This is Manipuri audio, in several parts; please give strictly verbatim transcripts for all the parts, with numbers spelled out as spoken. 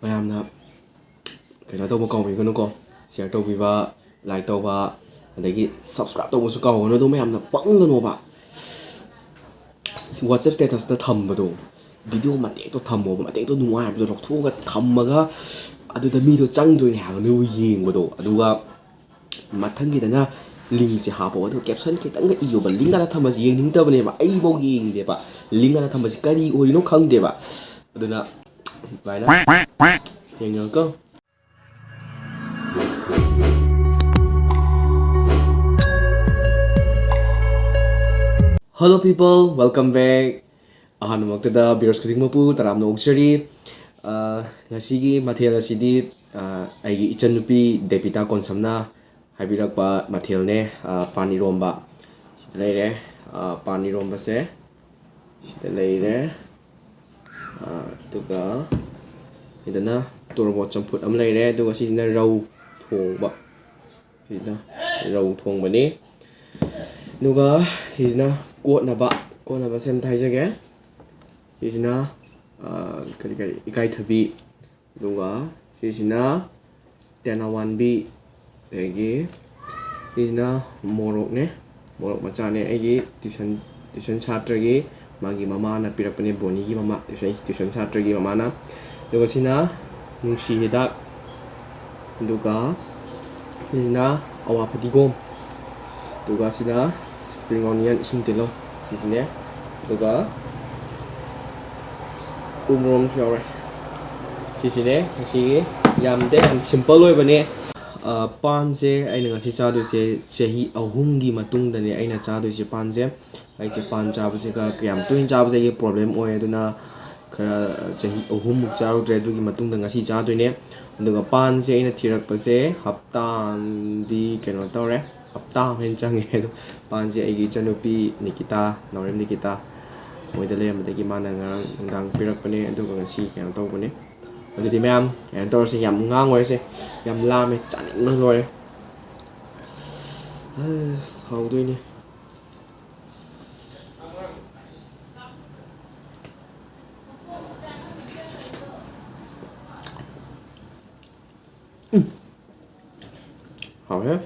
ꯃꯌꯥꯝꯅ ꯀꯩꯅꯣ ꯇꯧꯕ ꯀꯥꯎꯕꯤꯒꯅꯨꯀꯣ, ꯁꯤꯌꯔ ꯇꯧꯕꯤꯕ, ꯂꯥꯏꯛ ꯇꯧꯕ, ꯑꯗꯒꯤ ꯁꯕꯁꯀ꯭ꯔꯥꯏꯕ ꯇꯧꯕꯁꯨ ꯀꯥꯎꯒꯅꯨ꯫ ꯑꯗꯣ ꯃꯌꯥꯝꯅ ꯄꯪꯒꯅꯣꯕ, ꯋꯥꯆꯦꯞ ꯁ꯭ꯇꯦꯇꯁꯇ ꯊꯝꯕꯗꯣ, ꯚꯤꯗꯤꯑꯣ ꯃꯇꯦꯛꯇꯣ ꯊꯝꯃꯣꯕ, ꯃꯇꯦꯛꯇꯣ ꯅꯨꯡꯉꯥꯏꯕꯗꯣ ꯂꯧꯊꯣꯛꯑꯒ ꯊꯝꯃꯒ ꯑꯗꯨꯗ ꯃꯤꯗꯣ ꯆꯪꯗꯣꯏꯅꯦ ꯍꯥꯏꯕ ꯅꯣꯏꯕꯨ ꯌꯦꯡꯕꯗꯣ꯫ ꯑꯗꯨꯒ ꯃꯊꯪꯒꯤꯗꯅ ꯂꯤꯡꯁꯦ ꯍꯥꯞꯄꯣ, ꯑꯗꯨꯒ ꯀꯦꯞꯁꯟ ꯈꯤꯇꯪꯒ ꯏꯌꯣꯕ꯫ ꯂꯤꯡ ꯑꯅ ꯊꯝꯕꯁꯦ ꯌꯦꯡꯅꯤꯡꯗꯕꯅꯦꯕ, ꯑꯩꯐꯧ ꯌꯦꯡꯗꯦꯕ꯫ ꯂꯤꯡ ꯑꯅ ꯊꯝꯕꯁꯦ ꯀꯔꯤ ꯑꯣꯏꯔꯤꯅꯣ ꯈꯪꯗꯦꯕ꯫ ꯑꯗꯨꯅ ꯑꯗꯨꯃꯥꯏꯅ ꯌꯦꯡꯉꯒ Hello people, welcome back. ꯑꯍꯥꯟꯕꯃꯛꯇꯗ viewers ꯈꯨꯗꯤꯡꯃꯛꯄꯨ ꯇꯔꯥꯝꯅ ꯑꯣꯛꯆꯔꯤ꯫ ꯑ, ꯉꯁꯤꯒꯤ ꯃꯊꯦꯜ ꯑꯁꯤꯗꯤ, ꯑ, ꯑꯩꯒꯤ ꯏꯆꯟꯅꯨꯄꯤ ꯗꯦꯕꯤꯇꯥ ꯀꯣꯟꯁꯝꯅ ꯍꯥꯏꯕꯤꯔꯛꯄ ꯃꯊꯦꯜꯅꯦ, ꯑ, ꯄꯥꯟ ꯏꯔꯣꯝꯕ꯫ ꯁꯤꯗ ꯂꯩꯔꯦ, ꯑ, ꯄꯥꯟ ꯏꯔꯣꯝꯕꯁꯦ꯫ ꯁꯤꯗ ꯂꯩꯔꯦ꯫ ꯑ, ꯑꯗꯨꯒ ꯁꯤꯗꯅ ꯇꯣꯔꯕꯣꯠ ꯆꯝꯐꯨꯠ ꯑꯃ ꯂꯩꯔꯦ꯫ ꯑꯗꯨꯒ ꯁꯤꯁꯤꯅ ꯔꯧ ꯊꯣꯡꯕ꯫ ꯁꯤꯁꯤꯅ ꯔꯧ ꯊꯣꯡꯕꯅꯤ꯫ ꯑꯗꯨꯒ ꯁꯤꯁꯤꯅ ꯀꯣꯠꯅꯕ, ꯀꯣꯠꯅꯕꯁꯦ ꯑꯝꯇ ꯍꯥꯏꯖꯒꯦ꯫ ꯁꯤꯁꯤꯅ, ꯑ, ꯀꯔꯤ ꯀꯔꯤ, ꯏꯀꯥꯏꯊꯕꯤ, ꯑꯗꯨꯒ ꯁꯤꯁꯤꯅ ꯇꯦꯅꯋꯥꯟꯕꯤ, ꯑꯗꯒꯤ ꯁꯤꯁꯤꯅ ꯃꯣꯔꯣꯛꯅꯦ, ꯃꯣꯔꯣꯛ ꯃꯆꯥꯅꯦ꯫ ꯑꯩꯒꯤ ꯇ꯭ꯌꯨꯁꯟ, ꯇ꯭ꯌꯨꯁꯟ ꯁꯥꯇ꯭ꯔꯒꯤ, ꯃꯥꯒꯤ ꯃꯃꯥꯅ ꯄꯤꯔꯛꯄꯅꯦ, ꯕꯣꯅꯤꯒꯤ ꯃꯃꯥ, ꯇ꯭ꯌꯨꯁꯟ, ꯇ꯭ꯌꯨꯁꯟ ꯁꯥꯇ꯭ꯔꯒꯤ ꯃꯃꯥꯅ꯫ ꯑꯗꯨꯒ ꯁꯤꯅ ꯅꯨꯡꯁꯤ ꯍꯤꯗꯥꯛ, ꯑꯗꯨꯒ ꯁꯤꯁꯤꯅ ꯑꯋꯥ ꯐꯗꯤꯒꯣꯝ, ꯑꯗꯨꯒ ꯁꯤꯅ spring onion, ꯏꯁꯤꯡ ꯇꯤꯜꯍꯧ, ꯁꯤꯁꯤꯅꯦ꯫ ꯑꯗꯨꯒ ꯎ ꯃꯣꯔꯣꯛꯁꯨ ꯌꯥꯎꯔꯦ꯫ ꯁꯤꯁꯤꯅꯦ ꯉꯁꯤꯒꯤ꯫ ꯌꯥꯝꯗꯦ, ꯌꯥꯝ simple ꯑꯣꯏꯕꯅꯦ꯫ ꯑ, ꯄꯥꯟꯁꯦ ꯑꯩꯅ ꯉꯁꯤ ꯆꯥꯗꯣꯏꯁꯦ ꯆꯍꯤ ꯑꯍꯨꯝꯒꯤ ꯃꯇꯨꯡꯗꯅꯦ ꯑꯩꯅ ꯆꯥꯗꯣꯏꯁꯦ ꯄꯥꯟꯁꯦ꯫ ꯑꯩꯁꯦ ꯄꯥꯟ ꯆꯥꯕꯁꯦ ꯈꯔ ꯌꯥꯝ ꯇꯣꯏꯅ ꯆꯥꯕꯁꯦ ꯑꯩꯒꯤ problem ꯑꯣꯏ, ꯑꯗꯨꯅ ꯈꯔ ꯆꯍꯤ ꯑꯍꯨꯝꯃꯨꯛ ꯆꯥꯔꯨꯗ꯭ꯔꯦ꯫ ꯑꯗꯨꯒꯤ ꯃꯇꯨꯡꯗ ꯉꯁꯤ ꯆꯥꯗꯣꯏꯅꯦ꯫ ꯑꯗꯨꯒ ꯄꯥꯟꯁꯦ ꯑꯩꯅ ꯊꯤꯔꯛꯄꯁꯦ ꯍꯞꯇꯥ ꯑꯃꯗꯤ ꯀꯩꯅꯣ ꯇꯧꯔꯦ, ꯍꯞꯇꯥ ꯑꯃ ꯍꯦꯟꯅ ꯆꯪꯉꯦ꯫ ꯑꯗꯣ ꯄꯥꯟꯁꯦ ꯑꯩꯒꯤ ꯏꯆꯟꯅꯨꯄꯤ ꯅꯤꯀꯤꯇꯥ, ꯅꯥꯎꯔꯦꯝ ꯅꯤꯀꯤꯇꯥ, ꯃꯣꯏꯗ ꯂꯩꯔꯝꯕꯗꯒꯤ ꯃꯥꯅ ꯉꯔꯥꯡ ꯅꯨꯡꯗꯥꯡ ꯄꯤꯔꯛꯄꯅꯦ꯫ ꯑꯗꯨꯒ ꯉꯁꯤ ꯀꯩꯅꯣ ꯇꯧꯕꯅꯦ꯫ ꯑꯗꯨꯗꯤ ꯃꯌꯥꯝ ꯀꯩꯅꯣ ꯇꯧꯔꯁꯦ, ꯌꯥꯝ ꯉꯥꯡꯉꯣꯏꯁꯦ, ꯌꯥꯝ ꯂꯥꯝꯃꯦ, ꯆꯥꯅꯤꯡꯕꯅ ꯂꯣꯏꯔꯦ꯫ ꯑꯁ, ꯍꯥꯎꯗꯣꯏꯅꯦ꯫ ꯍꯥꯎꯋꯦ꯫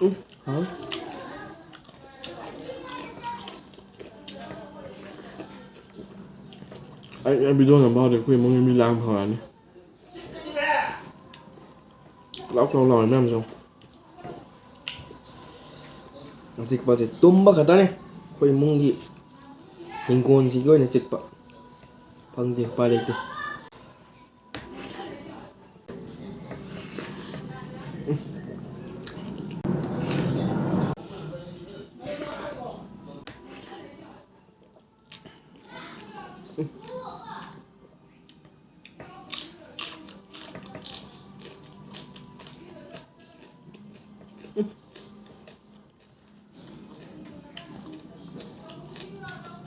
ꯎꯝ, ꯍꯥꯎꯋꯦ꯫ ꯑꯩ, ꯑꯩ video ꯅꯝꯕ ꯍꯧꯔꯗꯤ ꯑꯩꯈꯣꯏ ꯏꯃꯨꯡꯒꯤ ꯃꯤ ꯂꯥꯡ ꯐꯪꯉꯛꯑꯅꯤ꯫ ꯂꯥꯎ, ꯂꯥꯎ, ꯂꯥꯎꯔꯦ ꯃꯌꯥꯝꯁꯦ꯫ ꯑꯆꯤꯛꯄꯁꯦ ꯇꯨꯝꯕ ꯈꯛꯇꯅꯦ ꯑꯩꯈꯣꯏ ꯏꯃꯨꯡꯒꯤ ꯍꯤꯡꯒꯣꯜꯁꯤꯒꯤ ꯑꯣꯏꯅ ꯆꯤꯛꯄ꯫ ꯐꯪꯗꯦ, ꯎꯄꯥꯏ ꯂꯩꯇꯦ꯫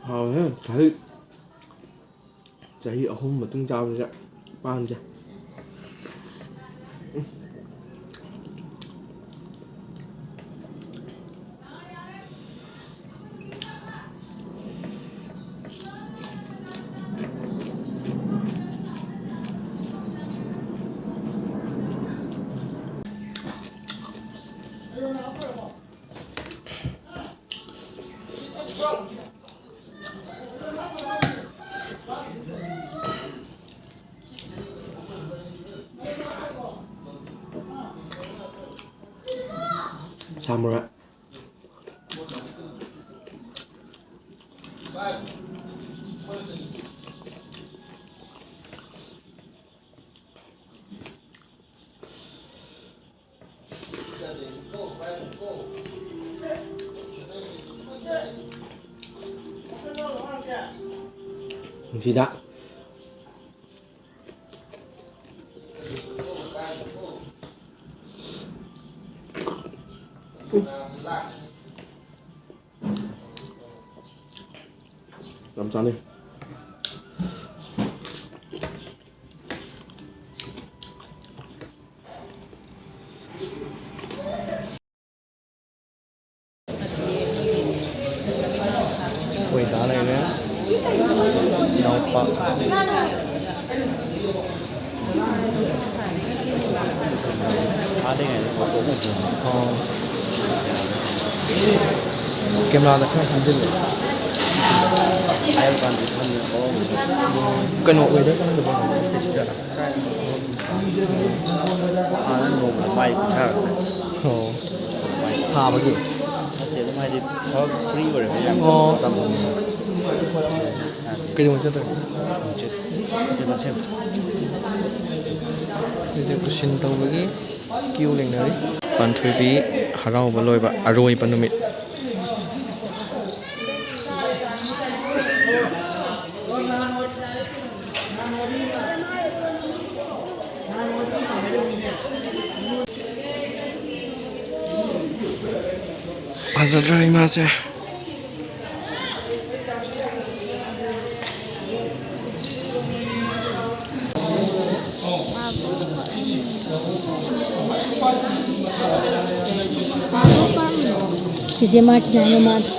ꯍꯥꯎꯋꯦꯍꯦ꯫ ꯆꯍꯤ, ꯆꯍꯤ ꯑꯍꯨꯝ ꯃꯇꯨꯡ ꯆꯥꯕꯁꯦ ꯄꯥꯟꯁꯦ꯫ ꯁꯥ ꯃꯔꯣꯏ꯫ ꯅꯨꯡꯁꯤꯗ꯫ ꯌꯥꯝ ꯆꯥꯅꯩ꯫ ꯊꯥꯗ꯭ꯔꯤꯉꯩꯗ ꯐꯣꯇꯣ ꯑꯃ ꯄꯨꯔꯛꯑꯣ꯫ ꯑꯣ꯫ ꯀꯦꯃꯦꯔꯥꯗ ꯈꯔ ꯈꯟꯖꯤꯜꯂꯦ꯫ ꯍꯥꯏꯕ ꯀꯥꯟꯗ ꯈꯪꯗꯦ, ꯐꯣꯇꯣ ꯑꯃ꯫ ꯀꯩꯅꯣ, ꯋꯦꯗꯔ ꯀꯃꯥꯏꯅ ꯇꯧꯕ? ꯍꯥꯟꯅ ꯅꯣꯡꯃ ꯃꯥꯏ ꯀꯨꯝꯊꯔꯛꯄ꯫ ꯑꯣ꯫ ꯁꯥꯕꯒꯤ? ꯅꯠꯇꯦ, ꯑꯗꯨꯝ ꯍꯥꯏꯗꯤ ꯊꯕꯛ ꯐ꯭ꯔꯤ ꯑꯣꯏꯔꯕ ꯌꯥꯝ ꯑꯣ꯫ ꯃꯇꯝ꯫ ꯀꯩꯗꯧꯉꯩ ꯆꯠꯇꯣꯏꯅꯣ? ꯍꯪꯆꯤꯠ꯫ ꯍꯪꯆꯤꯠ ꯃꯁꯦꯝ꯫ ꯍꯧꯖꯤꯛ ꯈꯨꯁꯤꯟ ꯇꯧꯕꯒꯤ ꯀ꯭ꯌꯨ ꯂꯦꯡꯅꯔꯤ꯫ ꯄꯥꯟꯊꯣꯏꯕꯤ ꯍꯔꯥꯎꯕ ꯂꯣꯏꯕ ꯑꯔꯣꯏꯕ ꯅꯨꯃꯤꯠ꯫ ꯐꯖꯗ꯭ꯔꯥ ꯏꯃꯥꯁꯦ? ꯆꯤꯆꯦ ꯃꯥꯔꯇꯤꯅꯥꯒꯤ ꯃꯃꯥꯗꯣ꯫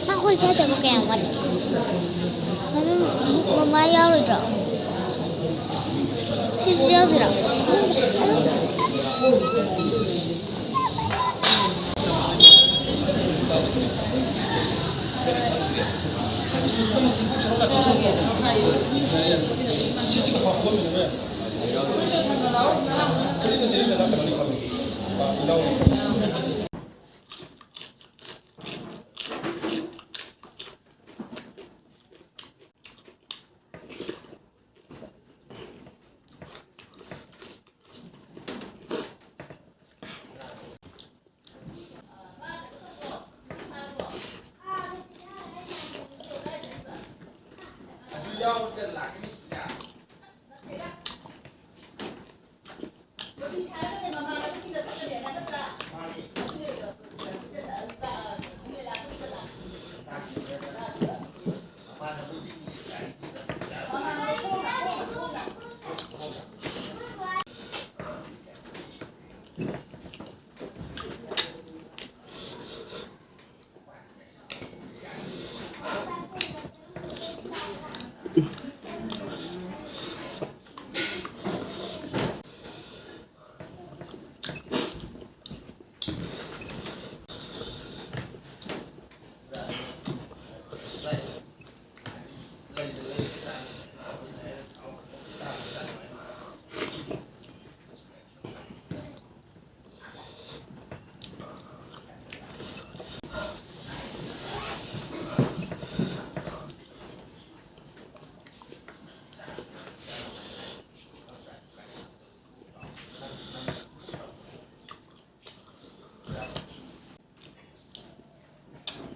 ꯑꯩꯈꯣꯏ ꯀꯥꯏꯗꯕ ꯀꯌꯥꯝ ꯋꯥꯠꯂꯤ? ꯃꯃꯥ ꯌꯥꯎꯔꯣꯏꯗ꯭ꯔꯣ? ꯁꯤꯁꯨ ꯌꯥꯎꯗꯣꯏꯔꯣ?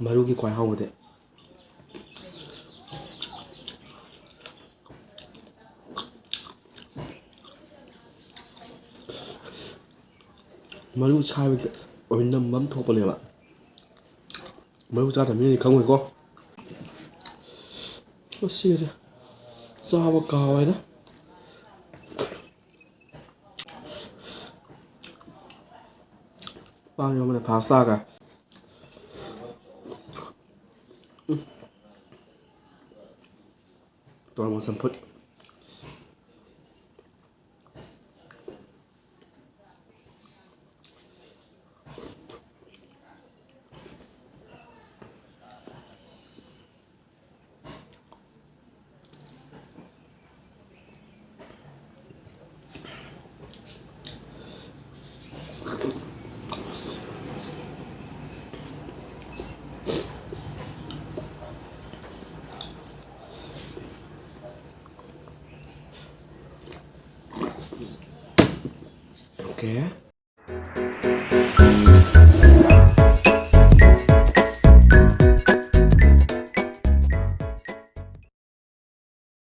ꯃꯔꯨꯒꯤ ꯈ꯭ꯋꯥꯏ ꯍꯥꯎꯕꯗꯤ꯫ ꯃꯔꯨ ꯁꯥꯏꯕꯗ ꯑꯣꯏꯅꯝꯕ ꯑꯃ ꯊꯣꯛꯄꯅꯦꯕ꯫ ꯃꯔꯨ ꯆꯥꯗꯕ ꯃꯤꯅꯗꯤ ꯈꯪꯉꯣꯏꯀꯣ꯫ ꯃꯁꯤꯒꯁꯦ ꯆꯥꯕ ꯀꯥꯎꯋꯦꯗ꯫ ꯄꯥꯟ ꯌꯣꯟꯕꯅ ꯐꯥꯁ ꯇꯥꯈ꯭ꯔꯦ꯫ ꯎꯝ꯫ ꯇꯣꯔꯃꯣꯁ ꯆꯝꯐꯨꯠ꯫ Okay.